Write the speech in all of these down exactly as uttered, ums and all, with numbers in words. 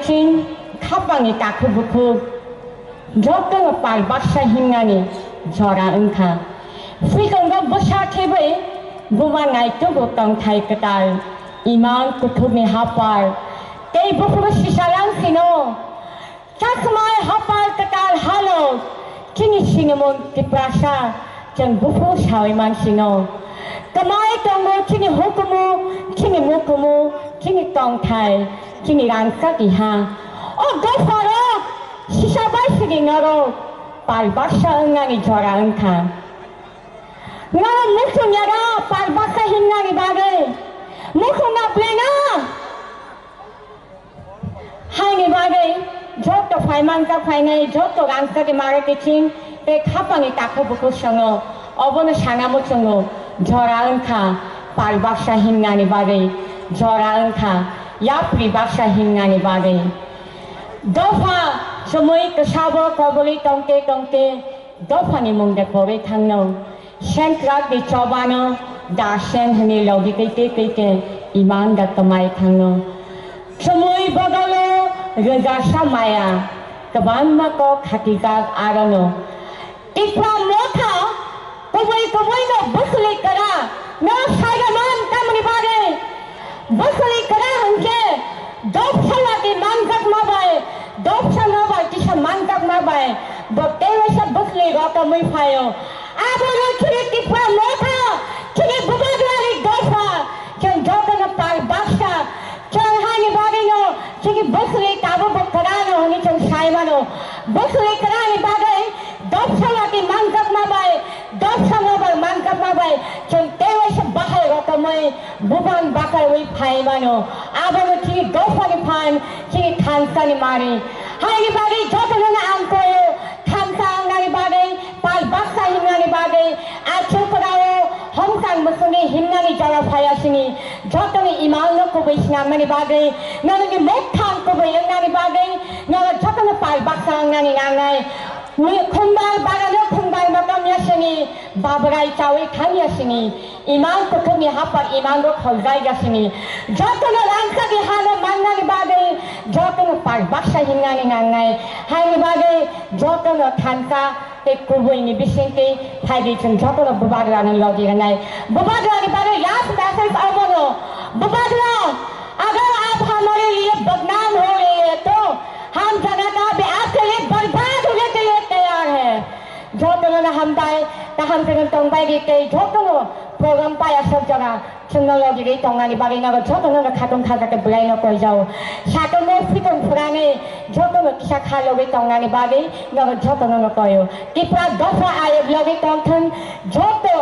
Chini khapangni takhuk bukhuk jotono pal baksa himnani jora wngkha. Swikango bwsa thebwi buma naitugo tongthai kwtal, imang kuthukni hapar tei buphuru sisalang sino. Chakmai hapar kwtal halo chini sinimung Tiprasa chwng buphuru sawi mansino. Kwmai tongo chini hukumu, chini mukumu, chini tongthai, chini rangchak iha. O dopharok sisa bai sidi norok pal baksa wngnani jora wngkha. Norok muchung yara pal baksa himnani bagwi muchung na plena. Haini bagwi joto phaimanjak phainai, joto rangchak mare kiching tei khapangni takhuk bukhuk swngo, obono sana muchungo jora wngkha pal baksa himnani bagwi, jora wngkha yapri baksa himnani bagwi. Dopha chumui kwsabo koboli tongte tongte dophani mungde kwrwi thangno. Sengkrak ni chobano da seng hwnwi logi twi twi twi khe imang da kwmai thangno. Chumui bodolo rwjasa maya kwbangma kok khatijak arono. Tipra motha kubui kubui no bwswlwi kwra no saiga man tamni bagwi. Bwswlwi kwra hwnkhe dopsa lati manjakma bai, dopsa no bai kisa manjakma bai, bo tei waisa bwswlwi rokomwi phaio. Abono chini Tipra motha, chini bubagrani dopha, chwng jotono pal baksa, chwng hani bagwino chini bwswlwi tabuk bo kwrano hwnwi chwng sai mano. Bwswlwi kwrani bagwi dopsa lati manjakma bai, dopsa no bai manjakma bai, chwng tei waisa bahai rokomwi buban bakarwi phai mano. Abono chini dophani phan, chini thansani mari. Haini bagwi jotono ang koyo, thansa wngnani bagwi, pal baksa himnani bagwi, a chukurao homsang musuni himnani jora phaya sini. Jotoni imalno kubui sinammani bagwi, norokni mokthang kubui wngnani bagwi, norok jotono pal baksa wngnani nangnai. Ni khumbar barano khumbar motom ya sini, babrai chawi thang ya sini. Imang kuthukni hapar imang rok kholjai jasini. Jotono rangchakni hano mannani bagwi jotono pal baksa himnani nangnai. Haini bagwi jotono thansa tei kubuini bisingtwi phaidi chwng jotono bubagrano logi rwnai. Bubagrani bagwi last message abono. Bubagra, agar aap hamare liye badnaam ho rahe hain to hum jana ka bhi aapke liye barbad hone ke liye taiyar hai. Jotono no hambai, kaham khe no tongbai di tei jotono program paya sok jaga chwngno logi ri tongnani bagwi nogo jotono no khatung khaja khe belai no koijao. Satung no phitung phurani jotono kisa kha logi tongnani bagwi nogo jotono no koyo. Tipra dopha ayok logi tongthwng joto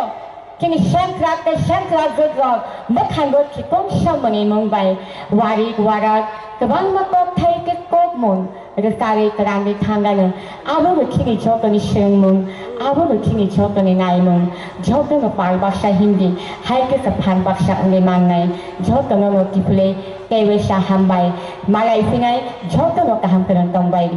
chini sengkrak tei sengkrak jwk rok mwkhango khikung samani mung bai warik warak kwbangma kok thai khe kok mun. Rwchari kwrangwi thangano. Abono chini jotoni swrwngmung, abono chini jotoni naimung, jotono pal baksa hindi, hai khe kwphan baksa wngwi mannai. Jotono no kiphilwi tei waisa hambai. Malai phinai jotono kaham kwrwng tongbai.